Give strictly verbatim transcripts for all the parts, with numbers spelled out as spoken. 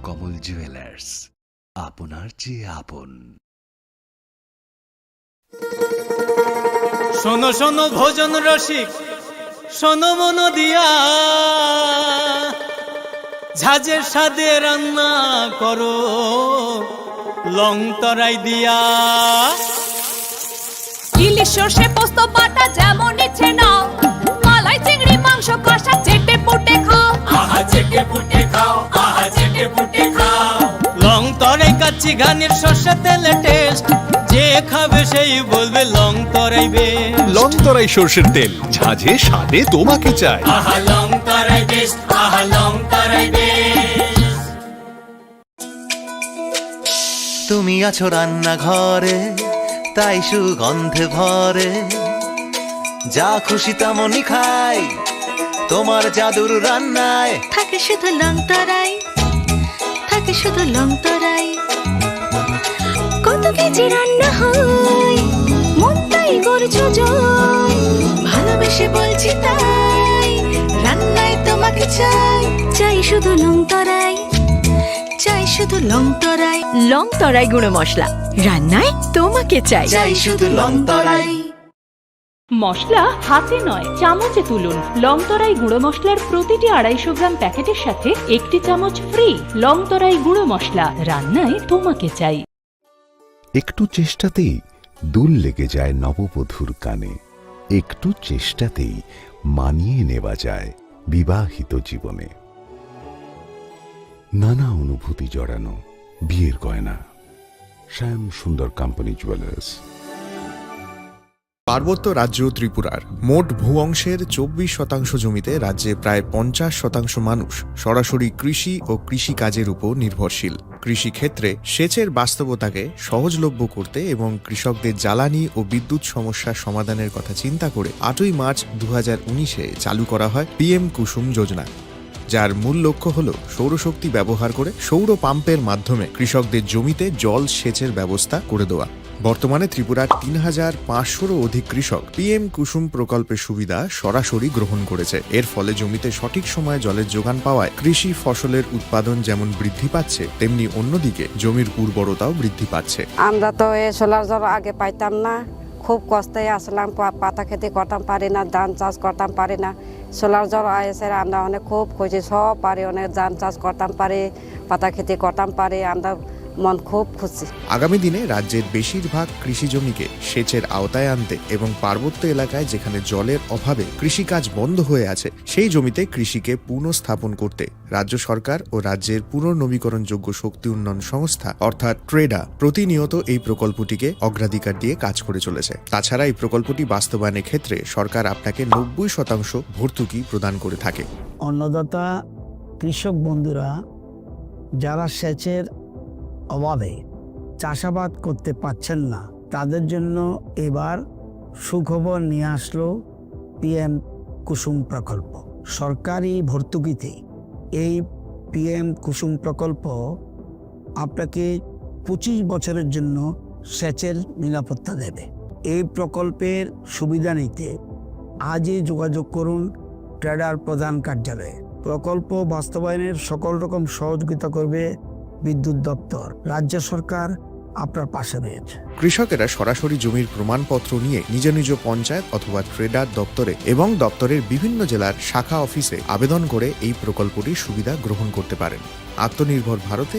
কমল জুয়েলার্স, আপনার চেয়ে আপন। শোনো শোনো ভোজন রসিক, শোনো মন দিয়া, ঝাঁঝের স্বাদে রান্না করো লং তরাই দিয়া। ইলিশ সর্ষে পোস্ত বাটা যেমন ইচ্ছে নাও, মালাই চিংড়ি মাংস কষা চেটে পুটে খাও। আহা চেটে পুটে খাও, আহা চেটে পুটে খাও। লং তরাই কাচ্চি ঘানির সর্ষে তেলে টেস্ট, যে খাবে সেই বলবে লং তরাই বেস্ট। লং তরাই সর্ষের তেল, ঝাঁঝে স্বাদে তোমাকে চাই। আহা লং তরাই বেস্ট, আহা লং তরাই বেস্ট। তুমি আছো রান্নাঘরে, তাই সুগন্ধে ভরে। যা খুশি তেমনই খাই, তোমার জাদুর রান্নায়। থাকে শুধু লং তরাই, থাকে শুধু লং তরাই। কত কেজি রান্না হয়, মনটাই করছো জয়। ভালোবেসে বলছি তাই, রান্নায় তোমাকে চাই। চাই শুধু লং তরাই, চাই শুধু লং তরাই। লং তরাই গুঁড়ো মশলা, রান্নায় তোমাকে চাই। চাই শুধু লং তরাই। মশলা হাতে নয়, চামচে তুলুন। লং তরাই গুঁড়ো মশলার প্রতিটি আড়াইশো গ্রাম প্যাকেটের সাথে একটি চামচ ফ্রি। লং তরাই গুঁড়ো মশলা, রান্নায় তোমাকে চাই। একটু চেষ্টাতেই দুল লেগে যায় নববধূর কানে, একটু চেষ্টাতেই মানিয়ে নেওয়া যায় বিবাহিত জীবনে। নানা অনুভূতি জড়ানো বিয়ের গয়না। শ্যাম সুন্দর কোম্পানি জুয়েলার্স। পার্বত্য রাজ্য ত্রিপুরার মোট ভূ অংশের চব্বিশ শতাংশ জমিতে রাজ্যে প্রায় পঞ্চাশ শতাংশ মানুষ সরাসরি কৃষি ও কৃষিকাজের উপর নির্ভরশীল। কৃষিক্ষেত্রে সেচের বাস্তবতাকে সহজলভ্য করতে এবং কৃষকদের জ্বালানি ও বিদ্যুৎ সমস্যা সমাধানের কথা চিন্তা করে আটই মার্চ দু হাজার উনিশে চালু করা হয় পিএম কুসুম যোজনা, যার মূল লক্ষ্য হল সৌরশক্তি ব্যবহার করে সৌর পাম্পের মাধ্যমে কৃষকদের জমিতে জল সেচের ব্যবস্থা করে দেওয়া। বর্তমানে ত্রিপুরার তিন হাজার পাঁচশোরও অধিক কৃষক পিএম কুসুম প্রকল্পের সুবিধা সরাসরি গ্রহণ করেছে। এর ফলে জমিতে সঠিক সময়ে জলের যোগান পাওয়ায় কৃষি ফসলের উৎপাদন যেমন বৃদ্ধি পাচ্ছে, তেমনি অন্যদিকে জমির উর্বরতাও বৃদ্ধি পাচ্ছে। আমরা তো এই সোলার জল আগে পাইতাম না, খুব কষ্টে আসলাম, পা-, পাতা খেতি করতাম পারি না, ধান চাষ করতাম পারি না। সোলার জল এসে আমরা অনেক খুব খুশি, সব পারি, অনেক ধান চাষ করতাম পারি, পাতা খেতি করতাম পারি, আমরা মন খুব খুশি। আগামী দিনে রাজ্যের বেশিরভাগ কৃষি জমিকে সেচের আওতায় আনতে এবং পার্বত্য এলাকায় যেখানে জলের অভাবে কৃষিকাজ বন্ধ হয়ে আছে, সেই জমিতে কৃষিকে পুনঃস্থাপন করতে রাজ্য সরকার ও রাজ্যের পুনর্নবীকরণযোগ্য শক্তি উন্নয়ন সংস্থা অর্থাৎ ট্রেডা প্রতিনিয়ত এই প্রকল্পটিকে অগ্রাধিকার দিয়ে কাজ করে চলেছে। তাছাড়া এই প্রকল্পটি বাস্তবায়নের ক্ষেত্রে সরকার আপনাকে নব্বই শতাংশ ভর্তুকি প্রদান করে থাকে। অন্নদাতা কৃষক বন্ধুরা যারা সেচের অভাবে চাষাবাদ করতে পারছেন না, তাদের জন্য এবার সুখবর নিয়ে আসলো পিএম কুসুম প্রকল্প। সরকারি ভর্তুকিতে এই পিএম কুসুম প্রকল্প আপনাকে পঁচিশ বছরের জন্য সেচের নিরাপত্তা দেবে। এই প্রকল্পের সুবিধা নিতে আজই যোগাযোগ করুন ট্রেডার প্রধান কার্যালয়ে। প্রকল্প বাস্তবায়নের সকল রকম সহযোগিতা করবে বিদ্যুৎ দপ্তর। রাজ্য সরকার আপনার পাশে রয়েছে। কৃষকেরা সরাসরি জমির প্রমাণপত্র নিয়ে নিজ নিজ পঞ্চায়েত অথবা ট্রেডার দপ্তরে এবং দপ্তরের বিভিন্ন জেলার শাখা অফিসে আবেদন করে এই প্রকল্পটির সুবিধা গ্রহণ করতে পারেন। আত্মনির্ভর ভারতে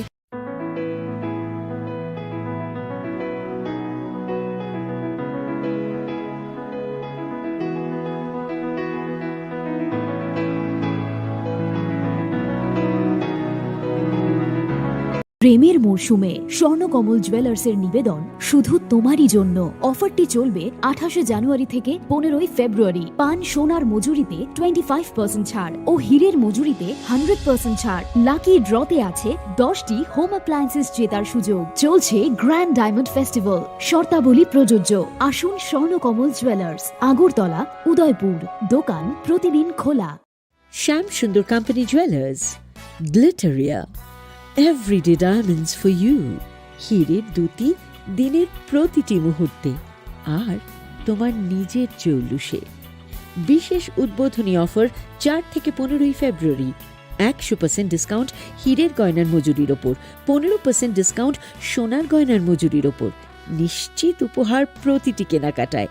প্রেমের মরশুমে স্বর্ণকমল জুয়েলার্সের নিবেদন শুধু তোমারই জন্য। অফারটি চলবে আঠাশে জানুয়ারি থেকে পনেরোই ফেব্রুয়ারি। পান সোনার মজুরিতে টোয়েন্টি ফাইভ পার্সেন্ট ছাড় ও হীরের মজুরিতে হান্ড্রেড পার্সেন্ট ছাড়। লাকি ড্রতে আছে দশটি হোম অ্যাপ্লায়েন্সেস জেতার সুযোগ। চলছে গ্র্যান্ড ডায়মন্ড ফেস্টিভ্যাল, শর্তাবলী প্রযোজ্য। আসুন স্বর্ণকমল জুয়েলার্স, আগরতলা, উদয়পুর। দোকান প্রতিদিন খোলা। Shyam Sundar company jewellers, Glitteria, everyday diamonds for you. হীরের দ্যুতি দিনের প্রতিটি মুহূর্তে আর তোমার নিজের জৌলুসে। বিশেষ উদ্বোধনী অফার চার থেকে পনেরোই ফেব্রুয়ারি। একশো পার্সেন্ট ডিসকাউন্ট হীরের গয়নার মজুরির ওপর, পনেরো পার্সেন্ট ডিসকাউন্ট সোনার গয়নার মজুরির ওপর। নিশ্চিত উপহার প্রতিটি কেনাকাটায়।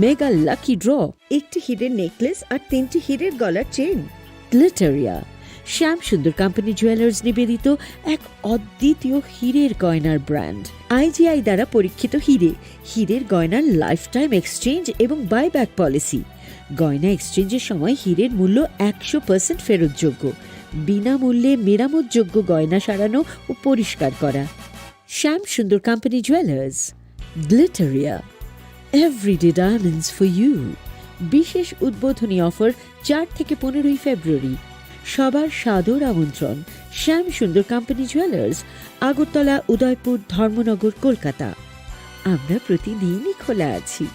মেগা লাকি ড্র, একটি হীরের নেকলেস আর তিনটি হীরের গলার চেইন। গ্লিটারিয়া, শ্যাম সুন্দর কোম্পানি জুয়েলার্স নিবেদিত এক অদ্বিতীয় হীরের গয়নার ব্র্যান্ড। আইজিআই দ্বারা পরীক্ষিত হীরে, হীরের গয়নার লাইফ টাইম এক্সচেঞ্জ এবং বাইব্যাক পলিসি। গয়না এক্সচেঞ্জের সময় হীরের মূল্য একশো পার্সেন্ট ফেরতযোগ্য। বিনামূল্যে মেরামতযোগ্য গয়না সারানো ও পরিষ্কার করা। Shyam Sundar company jewellers, Glitteria, everyday diamonds for you. বিশেষ উদ্বোধনী অফার চার থেকে পনেরোই ফেব্রুয়ারি। সবার সাদর আমন্ত্রণ। শ্যাম সুন্দর কোম্পানি জুয়েলার্স, আগরতলা, উদয়পুর, ধর্মনগর, কলকাতা। আমরা প্রতিদিনই খোলা আছি।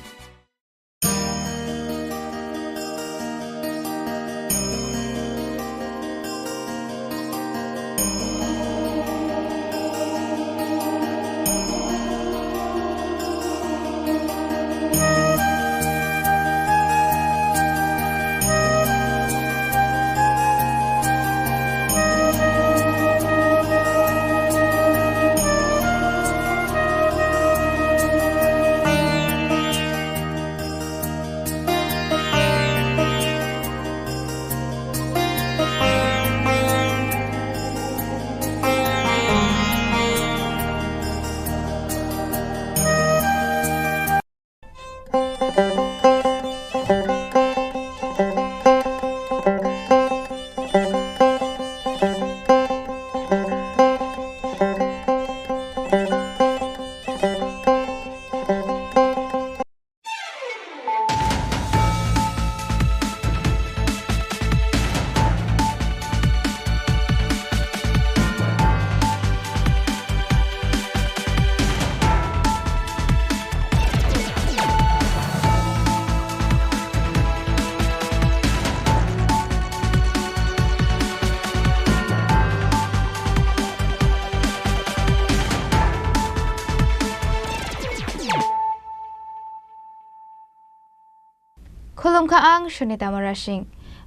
Khulumkha ang Sunita Murasing.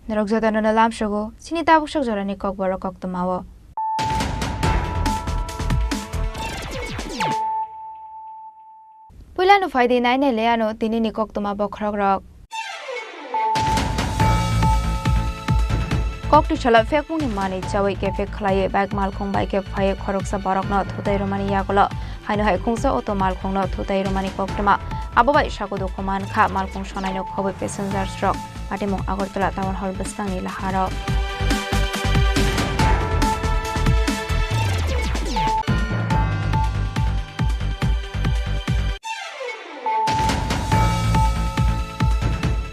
Norok jotono no lamsogo chini tabuk sok jorani kokborok koktwmao. Puila no phaidi nainai le ano tini ni koktwma bokhorok rok. Kokti salo phekmung ni manwi chawi kepek khlaiwi bike malkhung bai khe phaiwi khoroksa borok no thutai rwmani yagulo. Haino hai khungsa auto malkhungno thutai rwmani koktwma. Abo bai sago dukhu mankha malkhung sonaino khobwi passengers rok. Patimung Agartala Town Hall bwskangni laharo.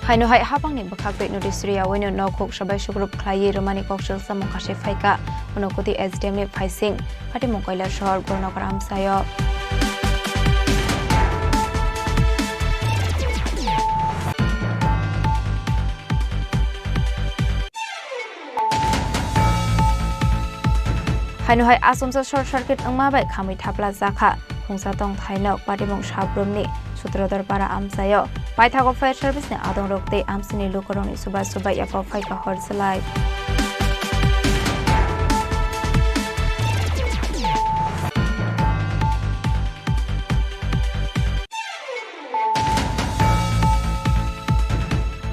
Haino hai hapangni bwkhak twi notice rwyawi no nokhuk sabai sugrup khlaiwi rwmani kok chwng samung kase phaikha. Unokoti S D M ni phaising. Patimung Kailasahar Gurunagar amchaio. Haino hai achomsa short circuit wngma bai khamwi thapla jakha. Khungsa tongthaino patimung Sabrumni Sutradhar para amchaio. Paithago fire service ni adongrok tei amchaini lukurokni chuba chuba yapha phaikha hor chwlai.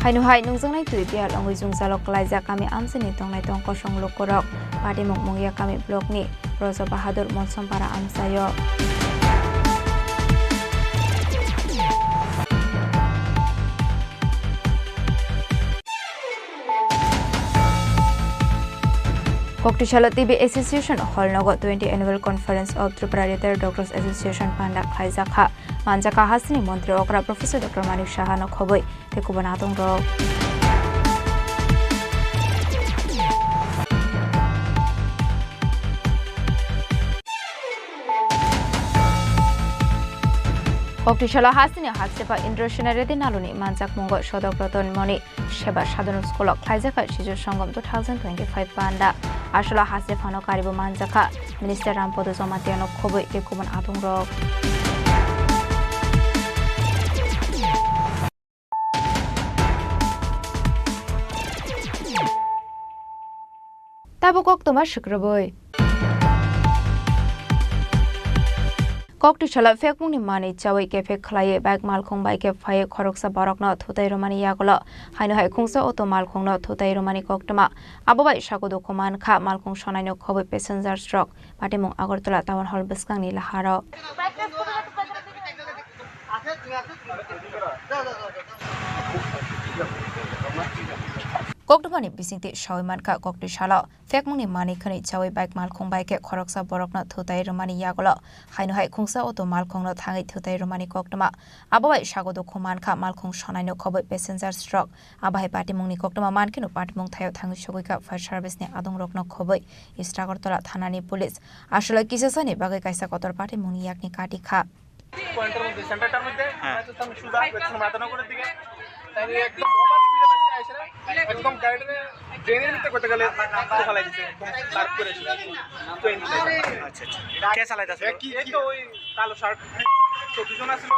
Haino hai nungjaknai twi bihal wngwi jwngjalo kwlaijak kami amchaini tongnai tong kosong lukurok. Patimung Mungia kami block ni Rojo Bahadur Monsompara amchaio. Koktisalo T B Association Hall nogo twenty Annual Conference of Tripura Retired Doctors Association panda khlaijakha. Manjakha hasteni Montri okra Professor Doctor Manik Saha no khobwi tei kubun adongrok. Koktisalo hasteni Haksepa Indrasena Reddy Naluni manjakmungo Sodok Roton Moni Seba Sadhana School o khlaijakha Sijo Songom two thousand twenty-five panda. Asolo Haksephano karibo manjakha Minister Rampodo Jamatia no khobwi tei kubun adongrok. Tabuk koktwma swkrwbwi. Koktwsalo phekmungni manwi chawi kephek khlaiwi bike malkhung bai khe phaiwi khoroksa borokno thutai rwmani yagulo haino hai khungsa auto malkhungno thutai rwmani koktwma. Abo bai sago dukhu mankha malkhung sonaino khobwi passengers rok. Patimung Agartala Town Hall bwskangni laharo. Koktwmani bisingtwi sawi mankha koktwsalo phekmungni manwi khwnwi chawi bike malkhung bai khe khoroksa borokno thutai rwmani yagulo haino hai khungsa auto malkhungno thangwi thutai rwmani koktwma. Abo bai sago dukhu mankha malkhung sonaino khobwi passengers rok. Abo hai patimungni koktwma mankheno patimung thaio thangwi sogwikha fire service ni adongrokno khobwi East Agartala thanani police. Aswlai kisasani bagwi kaisa kotor patimungni yakni kati kha. পয়েন্টের মধ্যে, সেন্টারটার মধ্যে হ্যাঁ। আমরা চলতাম সোজা, পেছনে মাদানগরের দিকে। তাই একদম ওভার স্পিডে বাইকটা এসে একদম গাড়িটাকে ড্রেনের ভিতরে করতে গেলে একটু ফালাই দিছে, একদম ডার্ক করে এসে। আচ্ছা, আচ্ছা। কে চালাইতাছে? এই তো ওই কালো শার্ট, চব্বিশ জন আছিল।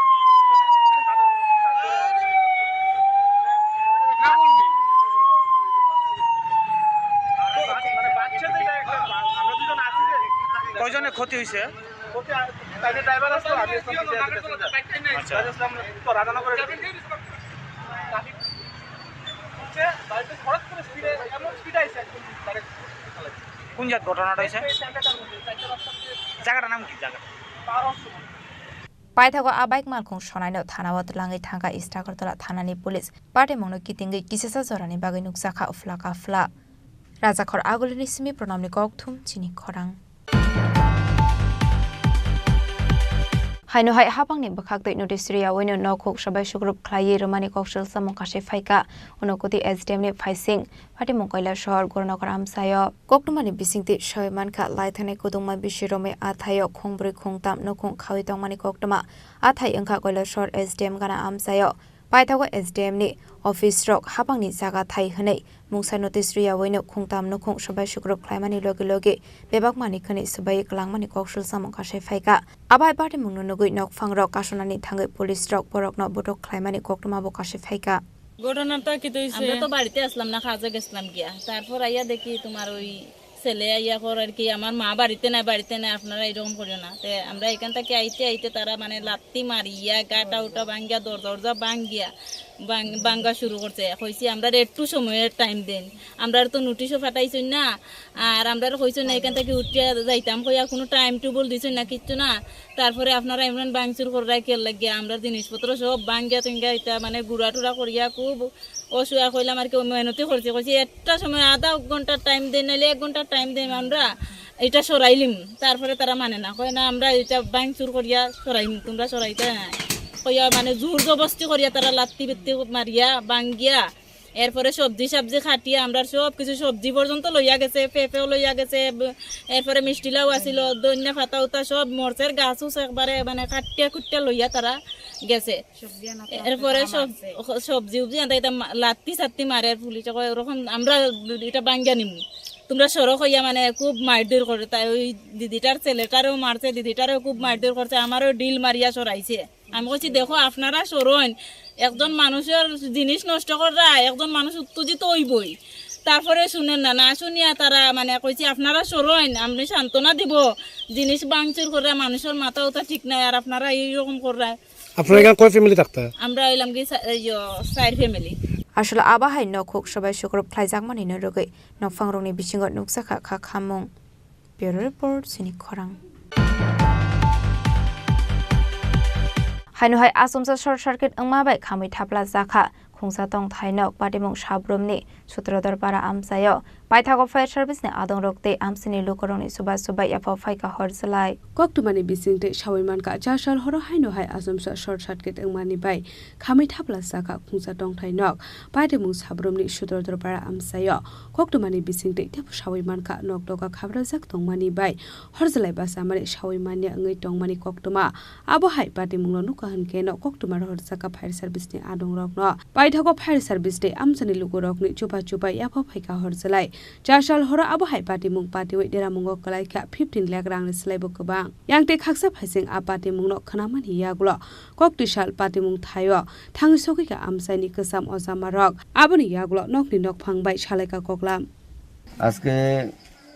মানে বাচ্চাদের একটা, আমরা দুজন আছি যে কয়জনের ক্ষতি হয়েছে? তাইলে ড্রাইভার আসলো, আমি আসলাম পিছে আছি প্যাসেঞ্জার। আচ্ছা। আমি আসলাম তো রাধানগরের দিকে। ট্রাফিক হচ্ছে, বাইকে হঠাৎ করে স্পিডে, এমন স্পিডে আইছে একদম ডাইরেক্ট চালাইছে। কোন জাত ঘটনাটা হয়েছে? এই সেন্টারটার মধ্যে, চারটা রাস্তা দিয়ে জায়গাটার নাম কি জায়গা? পাওয়ার হাউস মোড়। Paithago a bike malkhung sonaino thanao twlangwi thangkha East Agartala thanani police. Patimungno kitingwi kisasa jorani bagwi nukjakha phla ka phla. Rajakhor Agulini simi Pranamni kokthum chini khorang. Haino hai hapangni bwkhaktwi notice rwyawi no nokhuk sabai sukrup khlaiwi rwmani koksil samung kasui phaikha Unakoti S D M ni phaising Patimung Kailasahar Gurunagar amchaio. Koktwmani bisingtwi sawi mankha laithani kudungma bisi romwi a thaio khungbrwi khungtam nukhung khawi tongmani koktwma. A thai wngkha Kailasahar S D M gana amchaio. Paithago S D M ni office rok hapangni jaga thai hwnwi mungsa notice rwyawi no khungtam nukhung swbai sukrup khlaimani logi logi bebak manwi khwnwi swbai kwlangmani koksil samung kasai phaikha. Abo hai patimungno nugwi nokphang rok kasonani thangwi police rok borokno botok khlaimani koktwma bo kasai phaikha. ঘটনাটা কি হইছে? আমরা তো বাড়িতে আসলাম না, কাজে গেছিলাম গিয়া। তারপর আইয়া দেখি তোমার ওই ছেলে আইয়া কর আর কি, "আমার মা বাড়িতে নাই, বাড়িতে নাই, আপনারা এরকম করিও না।" তে আমরা এখান থেকে আইতে আইতে তারা মানে লাত্তি মারিয়া, গাটা উটা ভাঙ্গিয়া, দরজা উরজা ভাঙ্গিয়া, ভাং-, ভাঙ্গা শুরু করছে। কইছি, "আমরা একটু সময়ের টাইম দেন, আমরা তো নোটিশও পাঠাইছি না, আর আমরা কইছি না এখান থেকে উঠিয়া যাইতাম," কইয়া কোনো টাইম টেবল দিছে না, কিচ্ছু না। তারপরে আপনারা এমন ভাঙচুর করে রাখিয়ার লাগিয়া আমরা জিনিসপত্র সব ভাঙ্গিয়া টিঙ্গিয়া এটা মানে গুড়া টুড়া করিয়া খুব অসুয়া কইলাম আর কি, মেহনতি করছি, কইছি একটা সময় আধা ঘন্টা টাইম দেন, নাইলে এক ঘন্টা টাইম দেন, আমরা এটা সরাইলিম। তারপরে তারা মানে না, কয় না আমরা এটা ভাঙচুর করিয়া সরাইম, তোমরা সরাইতে না। কইয়া মানে জোর জবস্তি করিয়া তারা লাত্তি বিত্তি মারিয়া ভাঙ্গিয়া, এরপরে সবজি সবজি কাটিয়া আমরা সব কিছু সবজি পর্যন্ত লইয়া গেছে, পেঁপেও লইয়া গেছে, ব-, এরপরে মিষ্টি লাউ আছিল, ধনিয়া পাতা উতা সব মরচের গাছ উছ একবারে মানে কাটিয়া কুটিয়া লইয়া তারা গেছে। এরপরে সব সবজি উবজি আনতে এটা মা-, লাত্তি সাত্তি মারে আর পুলিশে কয়, "ওরকম আমরা এটা ভাঙ্গিয়া নিমু, তোমরা সরো," কইয়া মানে খুব মারধর করে। তাই ওই দিদিটার ছেলেটারেও মারছে, দিদিটারেও খুব মারধর করছে, আমারও ডিল মারিয়া সরাইছে। আমি কইছি, "দেখো, আপনারা সরইন, একজন মানুষের জিনিস নষ্ট কররা, একজন মানুষ উত্তেজিত হইবই।" তারপরে শুনেন না, না শুনিয়া তারা মানে কইছে, "আপনারা সরইন, আপনি সান্ত্বনা দিব, জিনিস ভাঙচুর কররা, মানুষের মাথা উতা ঠিক নাই, আর আপনারা এইরকম কররা।" আপনারা এখানে কয় ফ্যামিলি থাকতা? আমরা হইলাম কি সা-, এই যে, চার family. Aswk abo hai nokhuk swbai sukrup khlaijakmani no rwgwi nokphang rokni bisingo nukjakha kha khamung. Bureau Report, Sini Khorang. Haino hai achomsa short circuit wngma bai khamwi thapla jakha khungsa tongthai nok patimung Sabrumni Sutrodor para amchaio. Paithago fire service ni adongrok tei amchaini lukurokni chuba chuba yaphao phaikha hor chwlai. Koktwmani bisingtwi sawi mankha, chasal horo haino hai achomsa short circuit wngmani bai khamwi thapla jakha khungsa tongthai nok patimung Sabrumni Sutrodor para amchaio. Koktwmani bisingtwi teibo sawi mankha, nok doga khabrajak tongmani bai horjlai bachamani sawi manya wngwi tongmani koktwma. Abo hai patimungno nukha hwnkhe no koktwma rohorjakha fire service ni adongrokno. Paithago fire service tei amchaini lukurokni chuba chuba yaphao phaikha horjlai. Chasal horo abo hai patimung patiwi deramungo kwlaikha fifteen lakh rangni swlaibo kwbang. Yang tei khaksa phaising a patimungno khwnamani yagulo koktwsal patimung thaio thangwi sogwikha amchaini kwcham ojamarok. Aboni yagulo nokni nokphang bai salaikha koklam. আজকে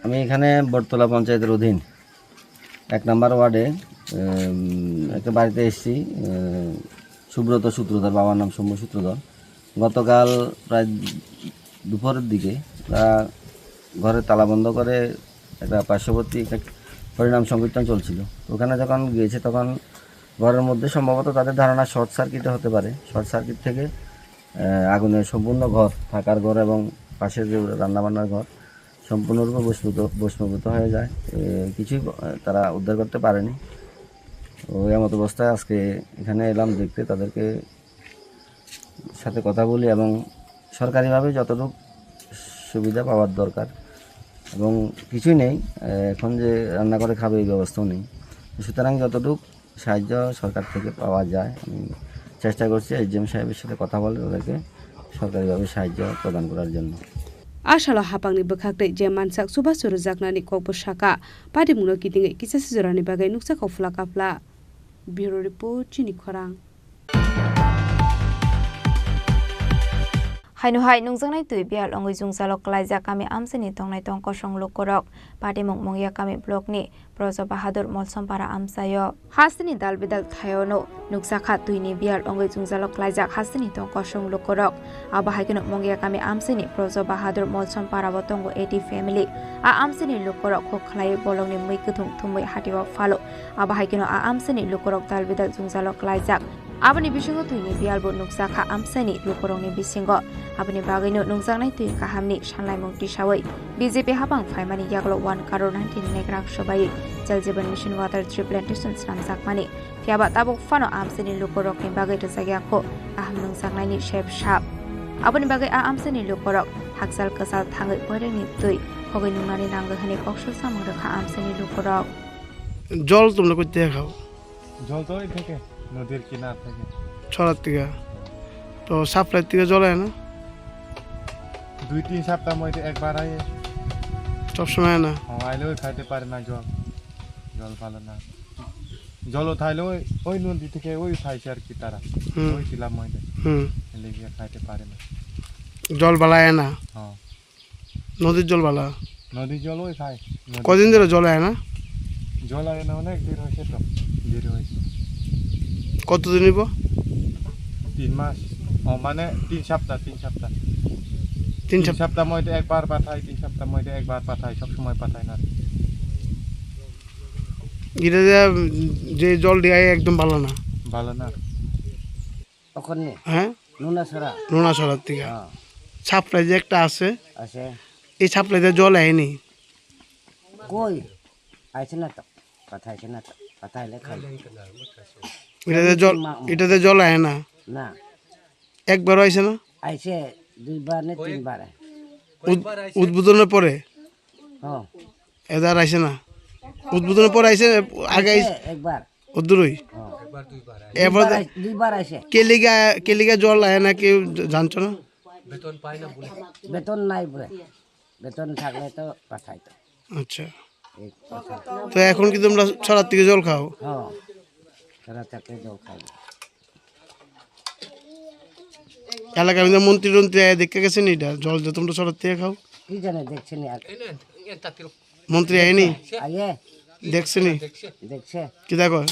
আমি এখানে বটতলা পঞ্চায়েতের অধীন এক নম্বর ওয়ার্ডে, উম, একটা বাড়িতে এসেছি, উম, সুব্রত সূত্রধর, বাবার নাম সৌম্য সূত্রধর। গতকাল প্রায় দুপুরের দিকে তারা ঘরে তালা বন্ধ করে একটা পার্শ্ববর্তী একটা হরিনাম সংকীর্তন চলছিল। তো ওখানে যখন গিয়েছে, তখন ঘরের মধ্যে সম্ভবত তাদের ধারণা শর্ট সার্কিটে হতে পারে। শর্ট সার্কিট থেকে, আহ, আগুনে সম্পূর্ণ ঘর, থাকার ঘর এবং পাশের যে রান্নাবান্নার ঘর সম্পূর্ণরূপে ভস্মীভূত, ভস্মীভূত হয়ে যায়। এ, কিছুই, আহ, তারা উদ্ধার করতে পারেনি। তো এমত অবস্থায় আজকে এখানে এলাম দেখতে, তাদেরকে সাথে কথা বলি এবং সরকারিভাবে যতটুকু সুবিধা পাওয়ার দরকার এবং কিছুই নেই, আহ, এখন যে রান্না করে খাবে এই ব্যবস্থাও নেই। সুতরাং যতটুকু সাহায্য সরকার থেকে পাওয়া যায়, আমি চেষ্টা করছি এসডিএম সাহেবের সাথে কথা বলে তাদেরকে সরকারিভাবে সাহায্য প্রদান করার জন্য। A salo hapangni bwkhak tei je mansak chubachu rwjaknani kokbo saka, patimungno kitingwi kisa sijorani bagwi nukjakha uphla kaphla. Bureau Report, Chini Khorang. Haino hai nungjaknai twi biyal wngwi jwngjalo klaijak kami amchaini tongnai tong kosong lukurok. Patimung Mungya kami blockni Brojo Bahadur Molsompara amchaio. Hasteni dal bidal thaiono nukjakha twini biyal wngwi jwngjalo klaijak hasteni tong kosong lukurok. Abo hai kheno Mungya kami amchaini Brojo Bahadur Molsompara bo tongo eighty family. A amchaini lukurok khuk khlaiwi bolongni mui kwthwng thumwi hatio phalo. Abo hai kheno a amchaini lukurok dal bidal jwngjalo klaijak. Aboni bisingo twini biyalbo nukjakha amchaini lukurokni bisingo. Aboni bagwino nukjaknai twi kahamni sanlaimung tisawi B J P hapang phaimani yagulo one crore ninety lakh rang sobai Jal Jeevan Mission Water Tree Plantation swnamjakmani. Phiyaba tabuk phano amchaini lukurokni bagwi rwjakya kho kaham nungjaknaini sep sap. Aboni bagwi a amchaini lukurok hakchal kwchal thangwi poirengni twi khogwi nungnani nango hwnwi koksul samung rwkha amchaini lukurok. জল তোমরা করতে খাও? জল তো ওই থেকে, নদীর কিনার থেকে। ছড়ার থেকে? তো সাপ্লাই থেকে জল আয় না? দুই তিন সপ্তাহ মধ্যে একবার আয়। সব সময় আয় না? হ্যাঁ, আইলেও খাইতে পারে না জল। জল ভালো না। জল উঠাইলে ওই, ওই নদী থেকে ওই উঠাইছে আর কি তারা। হুম। ওই টিলার মধ্যে। হুম। এলে গিয়ে খাইতে পারে না। জল ভালো আয় না? হ্যাঁ। নদীর জল ভালো? নদীর জল ওই খায়। নদীর কদিন ধরে জল আয় না? জল আয় না, অনেক দেরি হয়েছে তো। দেরি হয়েছে। কতদিন হইব? তিন মাস। ও, মানে তিন সপ্তাহ, তিন সপ্তাহ। তিন তিন সপ্তাহ? সপ্তাহ মধ্যে একবার পাঠায়, তিন সপ্তাহ মধ্যে একবার পাঠায়, সব সময় পাঠায় না। এটা যে, যে জল দিয়ে একদম ভালো না? ভালো না। ওখানে? হ্যাঁ? নুনাছড়া। নুনাছড়ার থেকে? হ্যাঁ। সাপ্লাই যে একটা আছে, আছে। এই সাপ্লাই দিয়ে জল আয়নি? কই? আইছে না তো। কথা আইছে না তো। কথা আইলে খাই। এটাতে জল, মা-, এটাতে জল আয় না? না। একবারও আইছে না? আইছে দুইবার না তিনবার। উদ-, উদ্বোধনের পরে? হ্যাঁ। এদার আইছে না? উদ্বোধনের পরে আইছে, আগে আইছে আইছে? একবার। অদূরই? হ্যাঁ। এবার দুইবার আই-, দুইবার আই-, দুইবার আইছে। কেলিগা, কেলিগা জল আয় না কেউ জ-, জানছো না? বেতন নাই বলে। বেতন থাকলে তো পাঠাইতো। আচ্ছা। এই কথা। তো এখন কি তোমরা ছড়ার থেকে জল খাও? হ্যাঁ। ছড়া থেকে জল খাই। এলাকার মধ্যে মন্ত্রী টন্ত্রী আয়া দেখে গেছেন এটা? জল যে তোমরা ছড়ার থেকে খাও? কি জানে, দেখছেনি আর। মন্ত্রী আয়নি? আয়ে। দেখছেনি? দেখছে। কিতা কয়?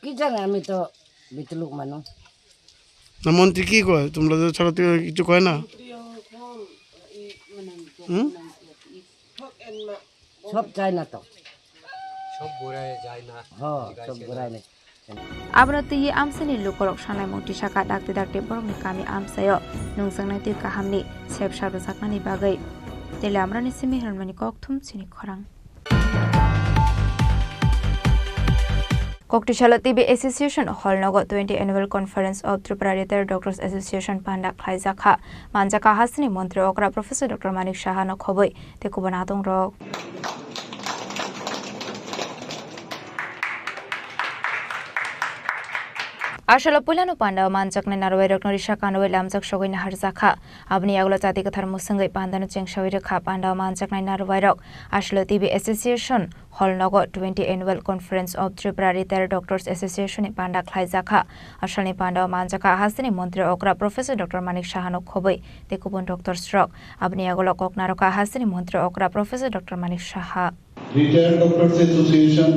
কি জানে, আমি তো বিতলুক মানুষ। না, মন্ত্রী কি কয়? তোমরা যে ছাড়া থেকে কিছু কয় না? হুম? সব চায় না তো। সব ঘুরায় যায় না। হ্যাঁ, সব ঘুরায় না। Abono twiwi amchaini lukurok sanai mung tisaka dakti dakti borokni kami amchaio nungjaknai twi kahamni sep sap rwjaknani bagwi. Tele amrani simi hwnmani kokthum chini khorang. Koktisalo T B Association Hall nogo twenty Annual Conference of Tripura Retired Doctors Association panda khlaijakha. Manjakha hasteni Montri okra Professor Doctor Manik Saha no khobwi tei kubun adongrok. Asolo puilano pandao manjaknai narwai rokno risa kanwi lamjak sogwi naharjakha. Aboni yagulo chati kwthar mwswngwi pandano chengsawi rwkha. Pandao manjaknai narwai rok asolo T B Association hall nogo twenty Annual Conference of Tripura Retired Doctors Association ni panda khlaijakha. Asolni pandao manjakha hasteni montri okra Professor Doctor Manik Saha no khobwi tei kubun doctors rok. Aboni yagulo kok narwkha hasteni montri okra Professor Doctor Manik Saha. Retired Doctors Association,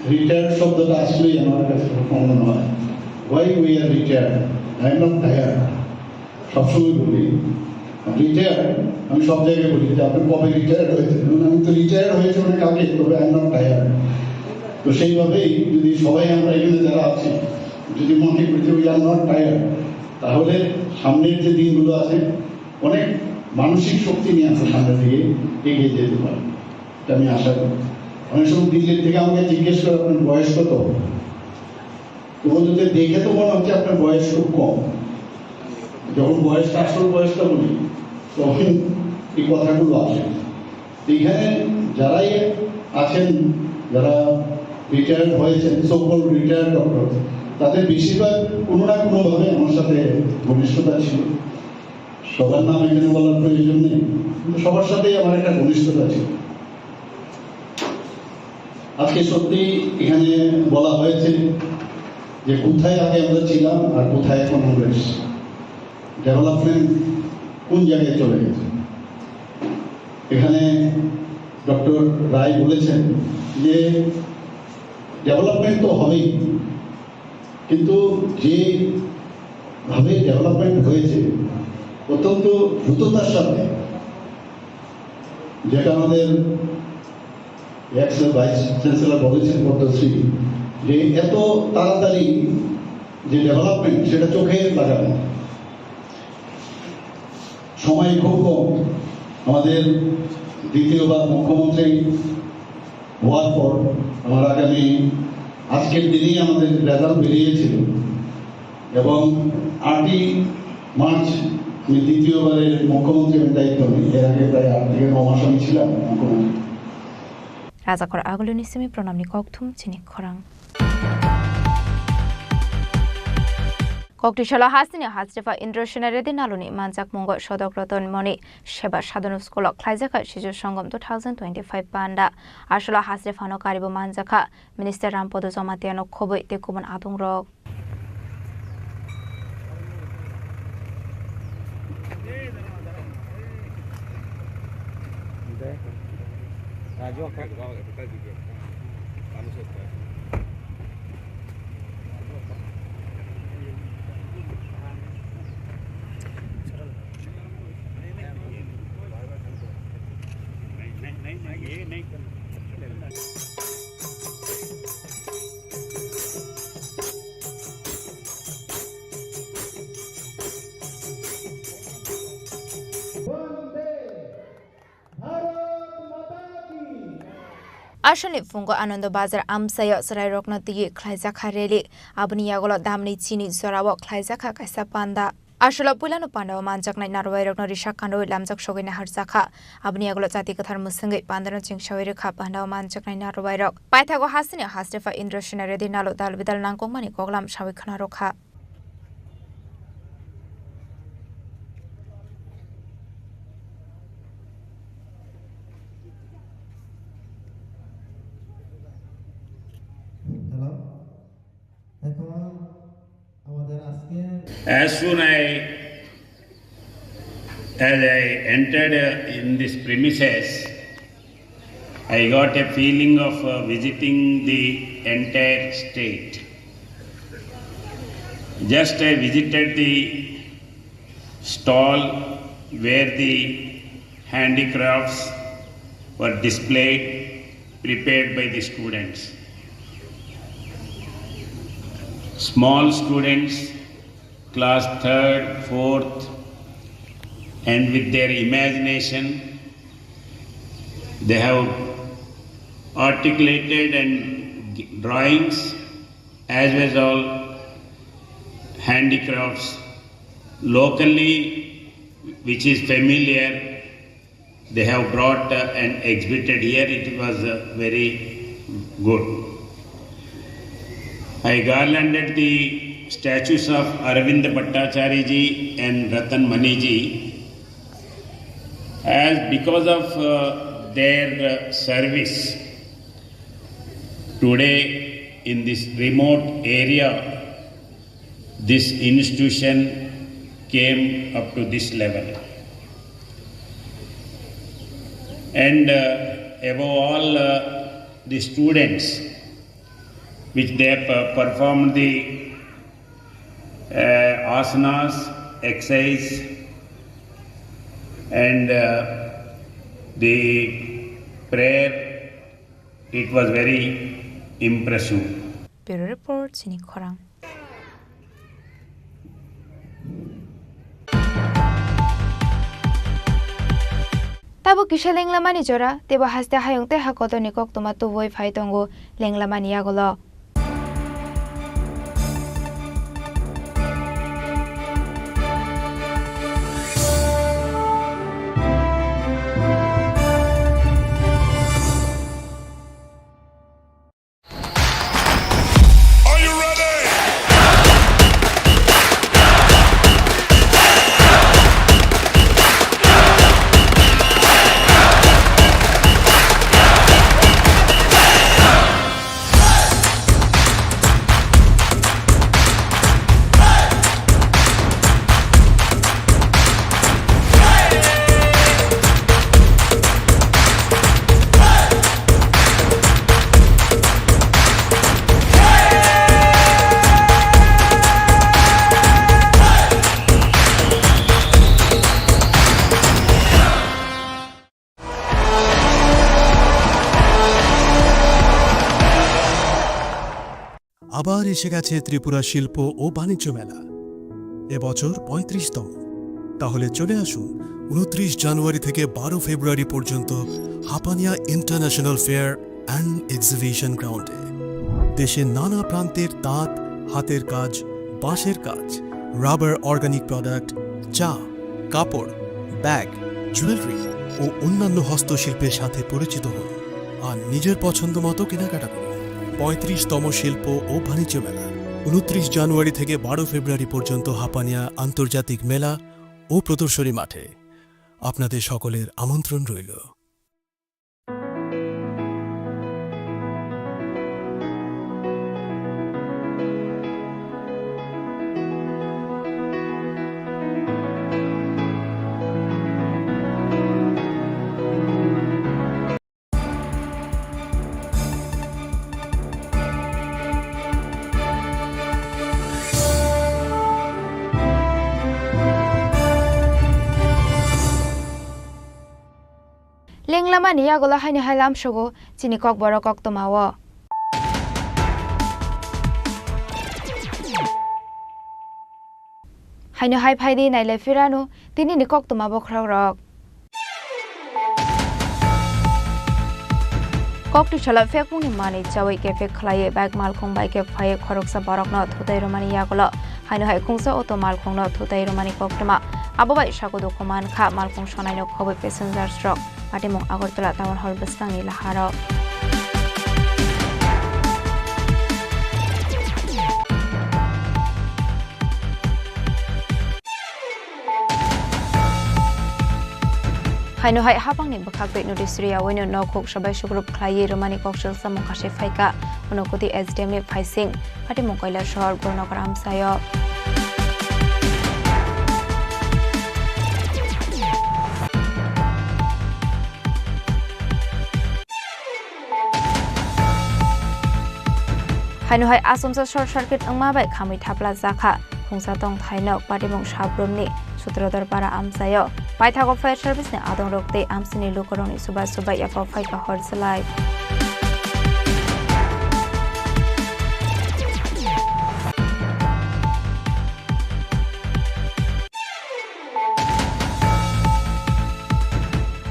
retired শব্দটা আসলেই আমার কাছে খুব কমন হয়। Why we are retired? I am not tired. সবসময় বলি, রিটায়ার্ড, আমি সব জায়গায় বলি যে আপনি কবে রিটায়ার্ড হয়েছেন? বলুন, আমি তো রিটায়ার্ড হয়েছি অনেক আগে, তবে আই এম নট টায়ার্ড। তো সেইভাবেই যদি সবাই আমরা এখানে যারা আছি, যদি মনে করি যে উই আর নট টায়ার্ড, তাহলে সামনের যে দিনগুলো আছে, অনেক মানসিক শক্তি নিয়ে আমরা সামনের দিকে এগিয়ে যেতে পারি, এটা আমি আশা করি। অনেক সময় দিল্লির থেকে আমাকে জিজ্ঞেস করে, "আপনার বয়স কত?" তো বলতে, "দেখে তো মনে হচ্ছে আপনার বয়স খুব কম।" যখন বয়সটা, আসল বয়সটা বলি, তখন এই কথাগুলো আসে। এখানে যারাই আছেন, যারা রিটায়ার্ড হয়েছেন, সো কল্ড রিটায়ার্ড ডক্টর, তাদের বেশিরভাগ কোনো না কোনোভাবে আমার সাথে ঘনিষ্ঠতা ছিল। সবার নাম এখানে বলার প্রয়োজন নেই, কিন্তু সবার সাথেই আমার একটা ঘনিষ্ঠতা ছিল। আজকে সত্যি এখানে বলা হয়েছে যে কোথায় আগে আমরা ছিলাম আর কোথায় এখন আমরা এসেছি, ডেভেলপমেন্ট কোন জায়গায় চলে গেছে। এখানে ডক্টর রায় বলেছেন যে ডেভেলপমেন্ট তো হবেই, কিন্তু যেভাবে ডেভেলপমেন্ট হয়েছে অত্যন্ত দ্রুততার সাথে, যেটা আমাদের এক্স ভাইস চ্যান্সেলর বলেছেন পদ্মশ্রী, যে এত তাড়াতাড়ি যে ডেভেলপমেন্ট, সেটা চোখে লাগানো। সময় খুব কম। আমাদের দ্বিতীয়বার মুখ্যমন্ত্রী হওয়ার পর আমার আগামী আজকের দিনেই আমাদের রেজাল্ট বেরিয়েছিল এবং আটই মার্চ আমি দ্বিতীয়বারের মুখ্যমন্ত্রী আমি দায়িত্ব নিই। এর আগে প্রায় আট থেকে ন মাস আমি ছিলাম মুখ্যমন্ত্রী। Rajakhor aguluni simi pranamni kokthum chini khorang. Koktisalo hasteni Hasrefa Indra Sena Reddy naluni manjakmungo Sodok Roton Moni Seba Sadhana School o khlaijak Sijo Songom two thousand twenty-five panda. Asolo Hasrefano karibo manjakha Minister Rampodo Jamatia no khobwi tei kubun adungrok. Asoni phungo Anando Bazar amchaio chwrairokno twiwi khlaijakha rally. Aboni yagulo damni chini jorao khlaijakha kaisa panda. Asolo puilano pandao manjaknai narwairokno risa kandoi lamjak sogwi naharjakha. Aboni yagulo chati kwthar mwswngwi pandano chengsawi rwkha pandao manjaknai narwairok. Paithago hasteni Hasrefa Indra Sena Reddy nalo dal bidal nangkukmani koklam sawi khwnarokha. Hello. এখন আমাদের আজকে As soon I, as I entered, uh, in this premises, I got a feeling of, uh, visiting the entire state. Just I visited the stall where the handicrafts were displayed, prepared by the students. Small students, class third, fourth, and with their imagination, they have articulated and drawings as well as all handicrafts locally, which is familiar, they have brought, uh, and exhibited here. It was, uh, very good. I garlanded the statues of Arvind Bhattacharya ji and Ratan Mani ji, as because of uh, their uh, service today in this remote area, this institution came up to this level. And uh, above all, uh, the students which they have uh, performed the uh, asanas, exercise, and uh, the prayer, it was very impressive. Bureau Report, Chini Khorang. Tabuk kisa lenglamani jora, teibo haste hayung tei ha kotorni koktwma tubui phai tongo lenglamani yagulo. আবার এসে গেছে ত্রিপুরা শিল্প ও বাণিজ্য মেলা, এবছর পঁয়ত্রিশতম। তাহলে চলে আসুন ঊনত্রিশ জানুয়ারি থেকে বারো ফেব্রুয়ারি পর্যন্ত Hapania international fair and exhibition গ্রাউন্ডে। দেশের নানা প্রান্তের তাঁত, হাতের কাজ, বাঁশের কাজ, রাবার অর্গানিক প্রোডাক্ট, চা, কাপড়, ব্যাগ, জুয়েলারি ও অন্যান্য হস্তশিল্পের সাথে পরিচিত হন আর নিজের পছন্দ মতো কেনাকাটা করুন। পঁয়ত্রিশতম শিল্প ও বাণিজ্য মেলা, ঊনত্রিশ জানুয়ারি থেকে বারো ফেব্রুয়ারি পর্যন্ত হাপানিয়া আন্তর্জাতিক মেলা ও প্রদর্শনী মাঠে। আপনাদের সকলের আমন্ত্রণ রইল। Lenglamani yagulo haino hai lamsogo chini kokborok koktwmao. Haino hai phaidi nailai phirano tinini koktwma bokhorokrok. Koktwi salo phekmungni manwi chawi kefek khlaiwi bike malkhung bai khe phaiwi khoroksa borokno thutai rwmani yagulo. Haino hai khungsa auto malkhungno thutai rwmani koktwma. Abo bai sago dukhu mankha malkhung sonaino khobwi passengers rok. Patimung Agartala Town Hall bwskangni laharo. Haino hai hapangni bwkhak twi notice rwyawi no nok huk sabai sukrup khlaiwi rwmani kok chwlsa mung khasi phaikha. Unakoti S D M ni phaising Patimung Kailasahar Gurunagar amchaio. Haino hai achomsa short circuit wngma bai khamwi thapla jakha. Khungsa tongthaino Patimung Sabrumni Sutrodor para amchaio. Paithago fire service ni adongrok tei amchaini lukurokni chuba chuba yapha phaikha hor chwlai.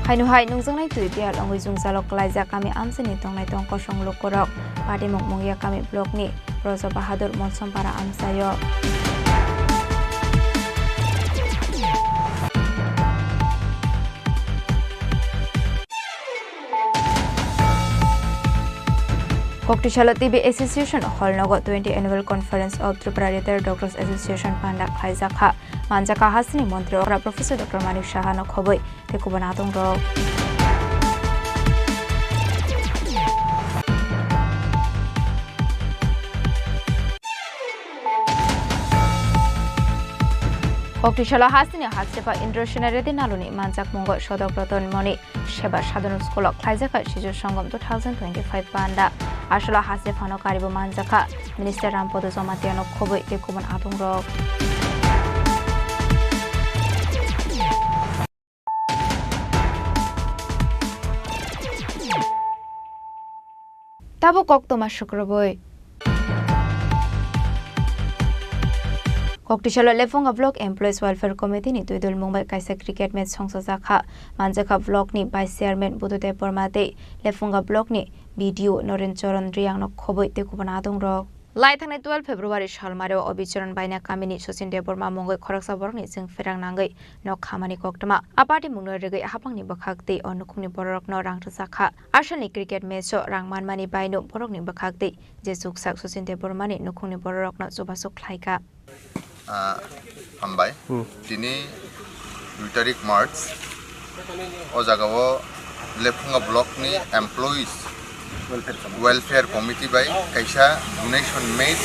Haino hai nungjaknai twi bihal wngwi jwngjalo kwlaijak kami amchaini tongnai tong kosong lukurok. Patimung Mungya kami block ni Brojo Bahadur Monsompara amchaio. Koktisalo T B Association Hall nogo twenty Annual Conference of Tripura Retired Doctors Association panda khlaijak kha. Manjakha hasteni Montri okra Professor Doctor Manik Saha no khobwi tei kubun adongrok. Koktisalo hasteni Hastepha Indrasena Reddy Naluni manjakmungo Sodok Roton Moni Seba Sadharan School o khlaijak kha Sijo Sangam two thousand twenty-five panda. Asolo Hastephano karibo manjakha Minister Rampodo Jamatia no khobwi tei kubun adongrok. Tabuk koktwma sukrubwi. Koktisalo Lephunga Block Employees Welfare Committee ni twidulmung bai kaisa cricket match songchajak kha. Manjakha block ni Vice Chairman Buddhadev Borma tei Lephunga Block ni B D O Noren Charan Riyang no khobwi tei kubun adongrok. Lai thangnai twelve February salmari o Obicharan Baina kamini Sachin Debbarma mungwi khoroksa borokni chwng pherang nangwi nok khamani koktwma. A party mungno rigwi hapangni bwkhak tei o nukhungni bororokno rang rwjak kha. Asalni cricket match o rang manmani baino borokni bwkhak tei je chuksak Sachin Debbarmani nukhungni bororokno chubachu khlaikha. Ah, hambai. Hmm. Tini dui tarik March, o jaga o Lephunga Block ni Employees Welfare Committee. Welfare Committee bai kaisa donation match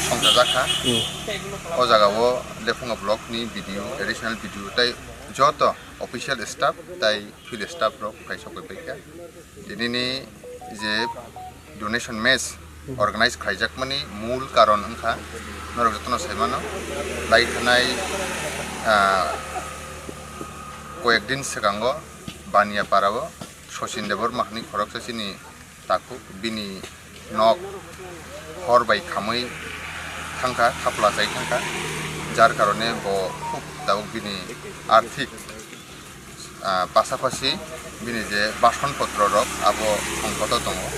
songchajak kha. Hmm. O jaga o Lephunga Block ni B D O, Additional B D O tei joto official staff tei field staff rok phai sokwi paikha. Tinini je donation match organize khlaijakmani mul karon wngkha, norok jotono saimano, lai thanai, ah, koyek din swkango Baniya Parao Sachin Debbarma hwnwi khoroksa chini takhuk bini nok hor bai khamwi thangkha, thapla chai thangkha, jar karone bo khub tabuk bini arthik, ah, pasapasi bini je bason potro rok abo songkoto tongo.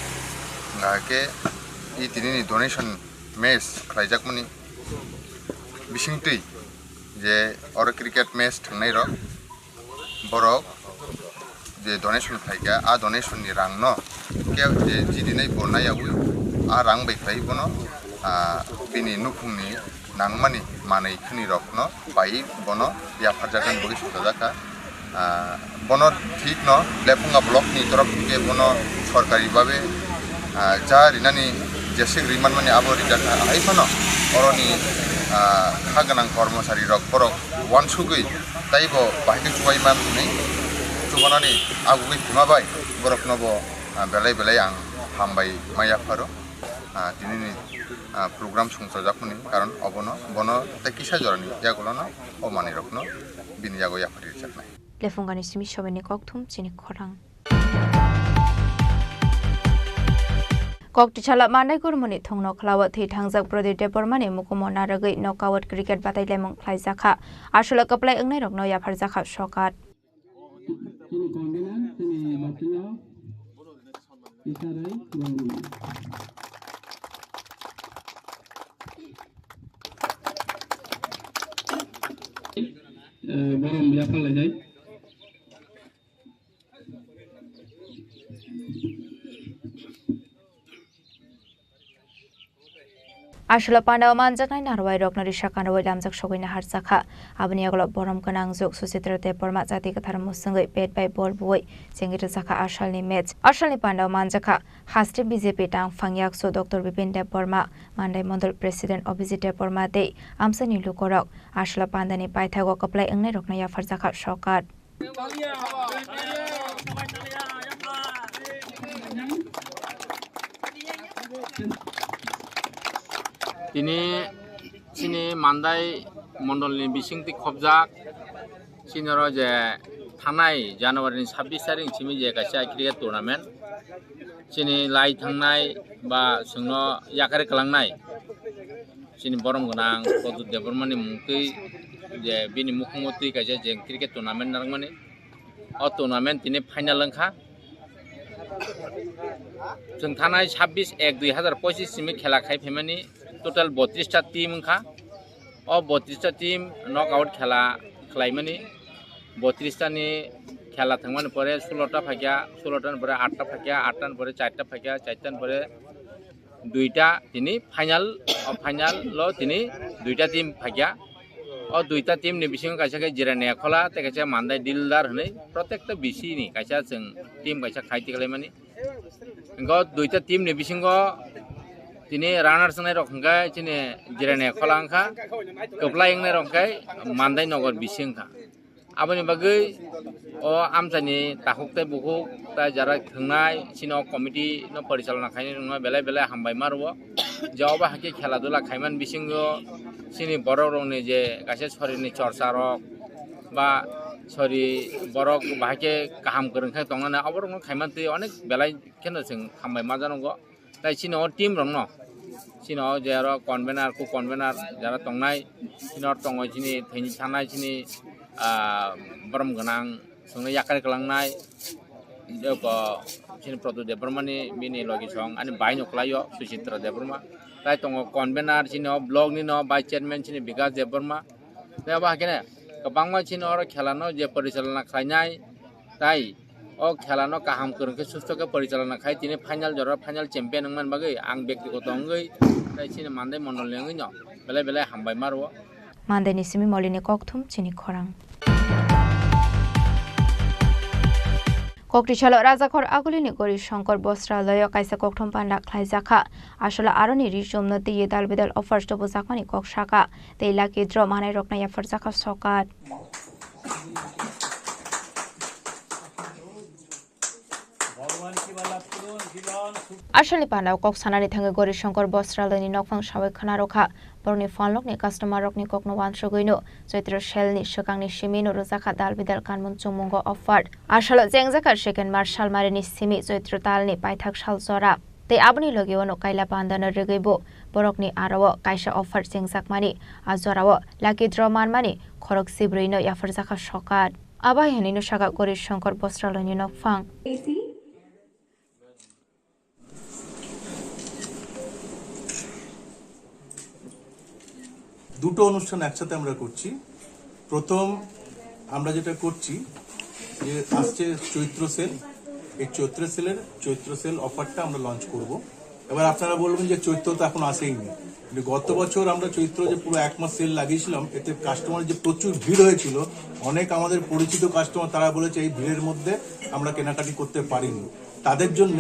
Hingkha khe i tinini donation match khlaijakmani bisingtwi je oro cricket match thangnai rok, borok je donation khlaikha, a donation ni rang no khe je jidinai bo naiyawi, a rang bai khlai bono, ah, bini nukhungni nangmani manwi khwnwi rok no bai bono yapharjaknani bagwi songchajakha. Ah, bono thik no Lephunga Block ni torof thike bono sorkari babe, ah, ja rinani jesik rimanmani abo rijakha. Hai phano oroni, ah, kha gwnang kormosari rok borok uansugwi taibo bahai khe chubai man hwnwi chubanani agugwi thwima bai borokno bo, ah, belai belai ang hambai ma yapharo. Ah, tinini, ah, program songchajakmani karon obono, bono tei kisa jorani yagulono o manwirokno bini yago yapharwi rwjaknai. Lephungani simi sobaini kokthum chini khorang. Koktisala Mandai Kurmuni thungno khlawo thwi thangjak Prodip Debbarmani mukumo narwgwi knockout cricket batailaimung khlaijakha. Aswlwi kwplai wngnairokno yapharjakha sokat. Chini convener, chini batino, Isaroi, Boromya. Eh, Borom yapharlainai. Aswlwi pandao manjaknai narwai rokno risa kanwi lamjak sogwi naharjakha. Aboni yagulo borom gwnang juk Suchitra Debbarma chati kwthar musungwi bat bai bol buwi chengwi rwjakha asalni match. Asalni pandao manjakha haste B J P tangphang yaksu Doctor Bipin Debbarma, Mandai Mondol President Abhijit Debbarma tei amchaini lukurok. Aswlwi pandani paithago kwplai wngnairokno yapharjakha sokat. Tini chini Mandai mondolni bisingtwi khobjak, chini oro je thanai January ni sabbish tarik simi je kaisa cricket tournament, chini lai thangnai ba chwngno yakari kwlangnai. Chini borom gwnang Prodip Debbarmani mungtwi je bini mukhungmotwi kaisa je cricket tournament narwkmani. O tournament tini final wngkha. Chwng thanai sabbish ek dui hazar pochis simi khela khai phaimani total botris ta team wngkha. O botris ta team knockout khela khlaimani. Botris ta ni khela thangmani pore sulo ta phaikha, sulo ta ni pore aat ta phaikha, aat ta ni pore char ta phaikha, char ta ni pore Duita tini final, o final o tini duita team phaikha. O duita team ni bisingo kaisa khe Jirania Khola tei kaisa Mandai Dildar hwnwi, protekta B C ni kaisa chwng team kaisa khai tikhlaimani. Hwnkhe o duita team ni bisingo tini runners wngnai rok hwnkhe chini Jirania Khola wngkha, kwplai wngnai rok hwnkhe Mandai Nogor B C wngkha. Aboni bagwi o amchaini takhuk tei bukhuk tei jara thwngnai chini o committee no porichalona khainai rokno belai belai hambai ma rwo. Je obo hai khe khela dula khaiman bisingo chini borok rokni je kaisa sorini chorcha rok ba sori borok bahai khe kaham kwrwng khe tongnani oborokno khaiman twi onek belai kheno chwng hambai ma janogo. Tai chini o team rokno, chini o je aro convener, co-convener jara tongnai, chini o tongo chini thwini sanai chini, ah, borom gwnang, chwngno yakar kwlangnai, joko chini Proto Debbarmani bini logi song ani bai no kwlaio Suchitra Debbarma. Tai tongo convener chini o block ni no vice chairman chini Bikas Debbarma. Tei abo hakhe kwbangma chini oro khela no je porichalona khlainai, tai o khela no kaham kwrwng khe susto khe porichalona khai tini final jora final champion wngmani bagwi ang bektigoto wngwi tei chini Mandai mondol ni wngwi no belai belai hambai ma rwo. Mandai ni simi Molini kokthum chini khorang. Kokri salo Rajakhor Agulini Gori Shankar Bostraloyo kaisa kokthum panda khlaijakha. Aswla aroni rijumno twiwi dal bidal offers tubujakmani kok saka. Tei lucky draw manai rokno yapharjakha sokat. Aswlni pandao kok sanani thangwi Gori Shankar Bostraloini nokphang sawi khna rwkha. Borokni phalnokni customer rokni kokno wansugwino Chaitra sale ni swkangni simi no rwjakha dal bidal kanmung chummungo offer. Aswlo chengjakha second March salmarini simi Chaitra talni paithak sal jora. Tei aboni logi uano kaila pandano rwgwi bo borokni aro-o kaisa offer chengjakmani, a jorao lucky draw manmani khorok sibrwino yapharjakha sokat. Abo hai hwnwino sakha Gori Shankar Bostraloini nokphang. দুটো অনুষ্ঠান একসাথে আমরা করছি। প্রথম আমরা যেটা করছি যে আসছে চৈত্র সেল, এই চৈত্র সেলের, চৈত্র সেল অফারটা আমরা লঞ্চ করব। এবার আপনারা বলবেন যে চৈত্র তো এখন আসেইনি, কিন্তু গত বছর আমরা চৈত্র যে পুরো এক মাস সেল লাগিয়েছিলাম, এতে কাস্টমার যে প্রচুর ভিড় হয়েছিল, অনেক আমাদের পরিচিত কাস্টমার তারা বলেছে এই ভিড়ের মধ্যে আমরা কেনাকাটি করতে পারিনি। তাদের জন্য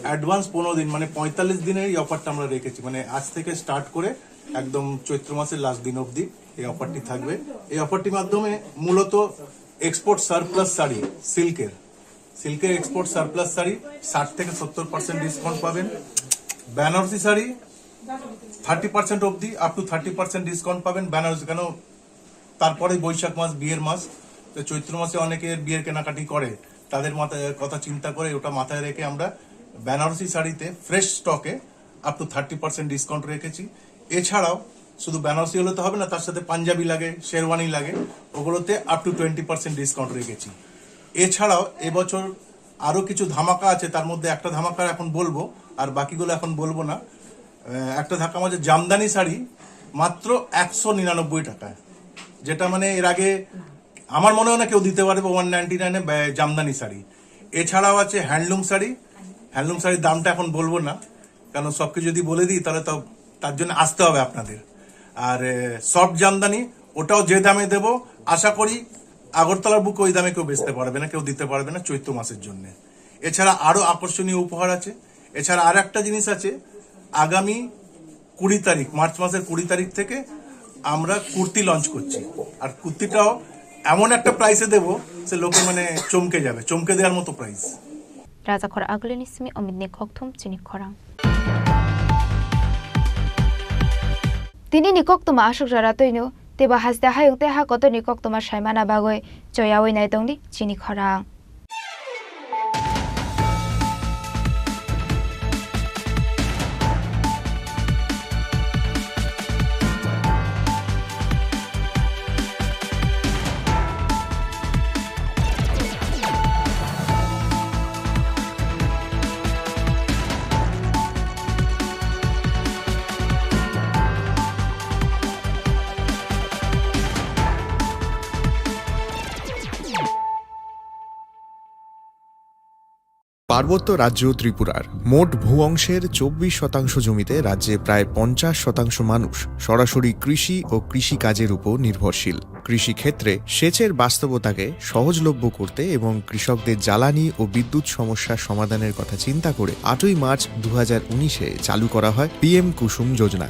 অ্যাডভান্স পনেরো দিন, মানে পঁয়তাল্লিশ দিনের এই অফারটা আমরা রেখেছি, মানে আজ থেকে স্টার্ট করে একদম চৈত্র মাসের লাস্ট দিন অবধি এই অফারটি থাকবে। এই অফারটির মাধ্যমে মূলত এক্সপোর্ট সারপ্লাস শাড়ি, সিল্কের, সিল্কের এক্সপোর্ট সারপ্লাস শাড়ি ষাট থেকে সত্তর পার্সেন্ট ডিসকাউন্ট পাবেন। বেনারসি শাড়ি থার্টি পার্সেন্ট অবধি, up to thirty percent discount পাবেন বেনারসি, কেন তারপরে বৈশাখ মাস, বিয়ের মাস, তো চৈত্র মাসে অনেকে বিয়ের কেনাকাটি করে, তাদের মাথায় কথা চিন্তা করে, ওটা মাথায় রেখে আমরা বেনারসি শাড়িতে ফ্রেশ স্টকে up to thirty percent discount রেখেছি। এছাড়াও শুধু বেনারসি হলে তো হবে না, তার সাথে পাঞ্জাবি লাগে, শেরওয়ানি লাগে, ওগুলোতে up to twenty percent discount রেখেছি। এছাড়াও এবছর আরও কিছু ধামাকা আছে, তার মধ্যে একটা ধামাকা এখন বলবো, আর বাকিগুলো এখন বলবো না। আহ, একটা ধামাকা আছে জামদানি শাড়ি মাত্র একশো নিরানব্বই টাকায়, যেটা মানে এর আগে আমার মনে হয় না কেউ দিতে পারবে ওয়ান নাইনটি নাইনে জামদানি শাড়ি। এছাড়াও আছে হ্যান্ডলুম শাড়ি। হ্যান্ডলুম শাড়ির দামটা এখন বলবো না, কারণ সব কিছু যদি বলে দিই তাহলে তো তার জন্য আসতে হবে আপনাদের। আর সফট জামদানি, ওটাও যে দামে দেবো, আশা করি আগরতলার বুকে ওই দামে কেউ বেচতে পারবে না, কেউ দিতে পারবে না চৈত্র মাসের জন্য। এছাড়া আরও আকর্ষণীয় উপহার আছে। এছাড়া আর একটা জিনিস আছে, আগামী কুড়ি তারিখ, মার্চ মাসের কুড়ি তারিখ থেকে আমরা কুর্তি লঞ্চ করছি। আর কুর্তিটাও এমন একটা প্রাইসে দেবো, সে লোকে মানে চমকে যাবে, চমকে দেওয়ার মতো price. Rajakhor Agulini simi Omitni kokthum chini khorang. Tini ni koktwma aswk jora twino, teibo haste hayung tei ha kotorni koktwma saimana bagwi choyawi nai tongdi chini khorang. পার্বত্য রাজ্য ত্রিপুরার মোট ভূ অংশের চব্বিশ শতাংশ জমিতে রাজ্যে প্রায় পঞ্চাশ শতাংশ মানুষ সরাসরি কৃষি ও কৃষিকাজের উপর নির্ভরশীল। কৃষিক্ষেত্রে সেচের বাস্তবতাকে সহজলভ্য করতে এবং কৃষকদের জ্বালানি ও বিদ্যুৎ সমস্যার সমাধানের কথা চিন্তা করে আটই মার্চ দু হাজার উনিশে চালু করা হয় পিএম কুসুম যোজনা,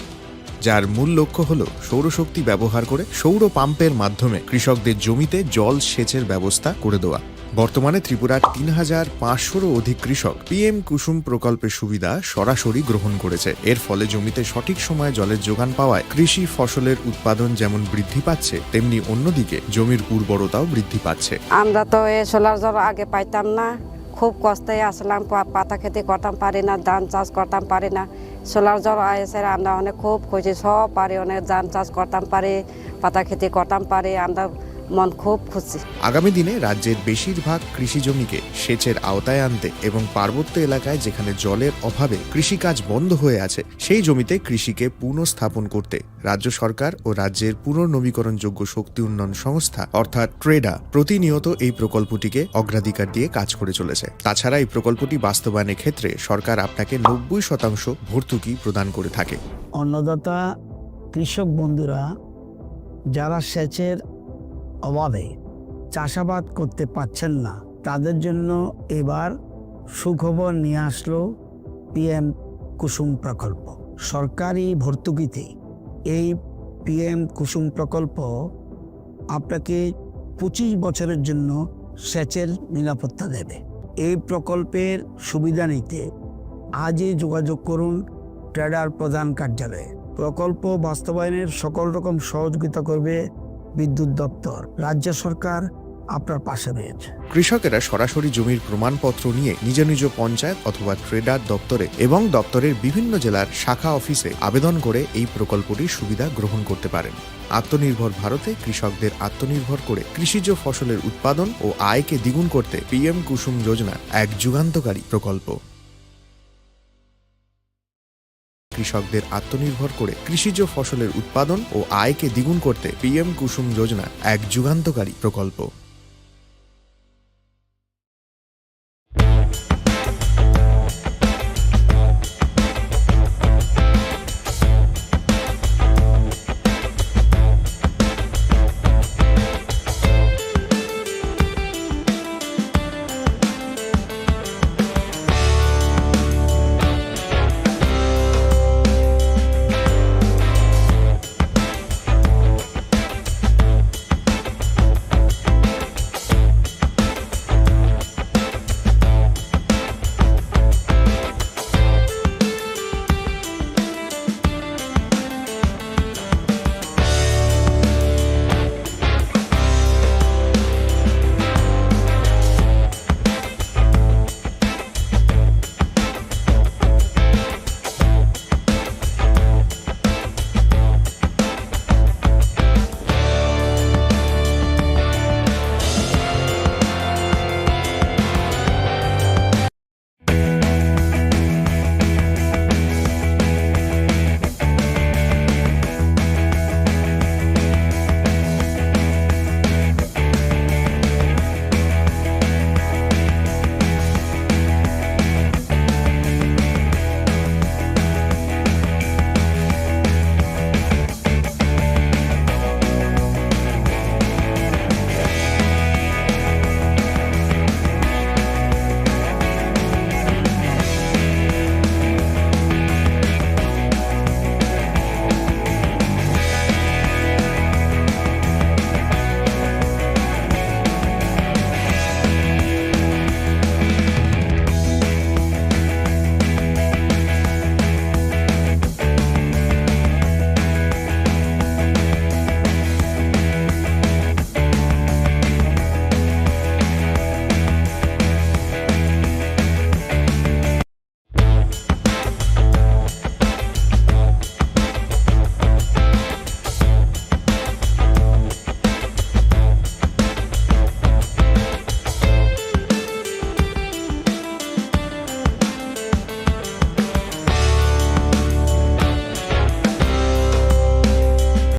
যার মূল লক্ষ্য হল সৌরশক্তি ব্যবহার করে সৌর পাম্পের মাধ্যমে কৃষকদের জমিতে জল সেচের ব্যবস্থা করে দেওয়া। বর্তমানে ত্রিপুরার তিন হাজার পাঁচশোরও অধিক কৃষক পিএম কুসুম প্রকল্পের সুবিধা সরাসরি গ্রহণ করেছে। এর ফলে জমিতে সঠিক সময়ে জলের যোগান পাওয়ায় কৃষি ফসলের উৎপাদন যেমন বৃদ্ধি পাচ্ছে, তেমনি অন্যদিকে জমির উর্বরতাও বৃদ্ধি পাচ্ছে। আমরা তো এই সোলার জল আগে পাইতাম না, খুব কষ্টে আসলাম, পা- পাতা খেতে করতাম পারি না, ধান চাষ করতাম পারি না। সোলার জল এসে আমরা অনেক খুব খুশি, সব পারি, অনেক ধান চাষ করতাম পারি, পাতা খেতে করতাম পারি, আমরা মন খুব খুশি। আগামী দিনে রাজ্যের বেশিরভাগ কৃষি জমিকে সেচের আওতায় আনতে এবং পার্বত্য এলাকায় যেখানে জলের অভাবে কৃষিকাজ বন্ধ হয়ে আছে, সেই জমিতে কৃষিকে পুনঃস্থাপন করতে রাজ্য সরকার ও রাজ্যের পুনর্নবীকরণযোগ্য শক্তি উন্নয়ন সংস্থা অর্থাৎ ট্রেডা প্রতিনিয়ত এই প্রকল্পটিকে অগ্রাধিকার দিয়ে কাজ করে চলেছে। তাছাড়া এই প্রকল্পটি বাস্তবায়নের ক্ষেত্রে সরকার আপনাকে নব্বই শতাংশ ভর্তুকি প্রদান করে থাকে। অন্নদাতা কৃষক বন্ধুরা যারা সেচের অভাবে চাষাবাদ করতে পারছেন না, তাদের জন্য এবার সুখবর নিয়ে আসলো পিএম কুসুম প্রকল্প। সরকারি ভর্তুকিতে এই পিএম কুসুম প্রকল্প আপনাকে পঁচিশ বছরের জন্য সেচের নিরাপত্তা দেবে। এই প্রকল্পের সুবিধা নিতে আজই যোগাযোগ করুন ট্রেডার প্রধান কার্যালয়ে। প্রকল্প বাস্তবায়নের সকল রকম সহযোগিতা করবে বিদ্যুৎ দপ্তর। রাজ্য সরকার আপনার পাশে রয়েছে। কৃষকেরা সরাসরি জমির প্রমাণপত্র নিয়ে নিজ নিজ পঞ্চায়েত অথবা ট্রেডার দপ্তরে এবং দপ্তরের বিভিন্ন জেলার শাখা অফিসে আবেদন করে এই প্রকল্পটির সুবিধা গ্রহণ করতে পারেন। আত্মনির্ভর ভারতে কৃষকদের আত্মনির্ভর করে কৃষিজ ফসলের উৎপাদন ও আয়কে দ্বিগুণ করতে পিএম কুসুম যোজনা এক যুগান্তকারী প্রকল্প। কৃষকদের আত্মনির্ভর করে কৃষিজ ফসলের উৎপাদন ও আয়কে দ্বিগুণ করতে পিএম কুসুম যোজনা এক যুগান্তকারী প্রকল্প।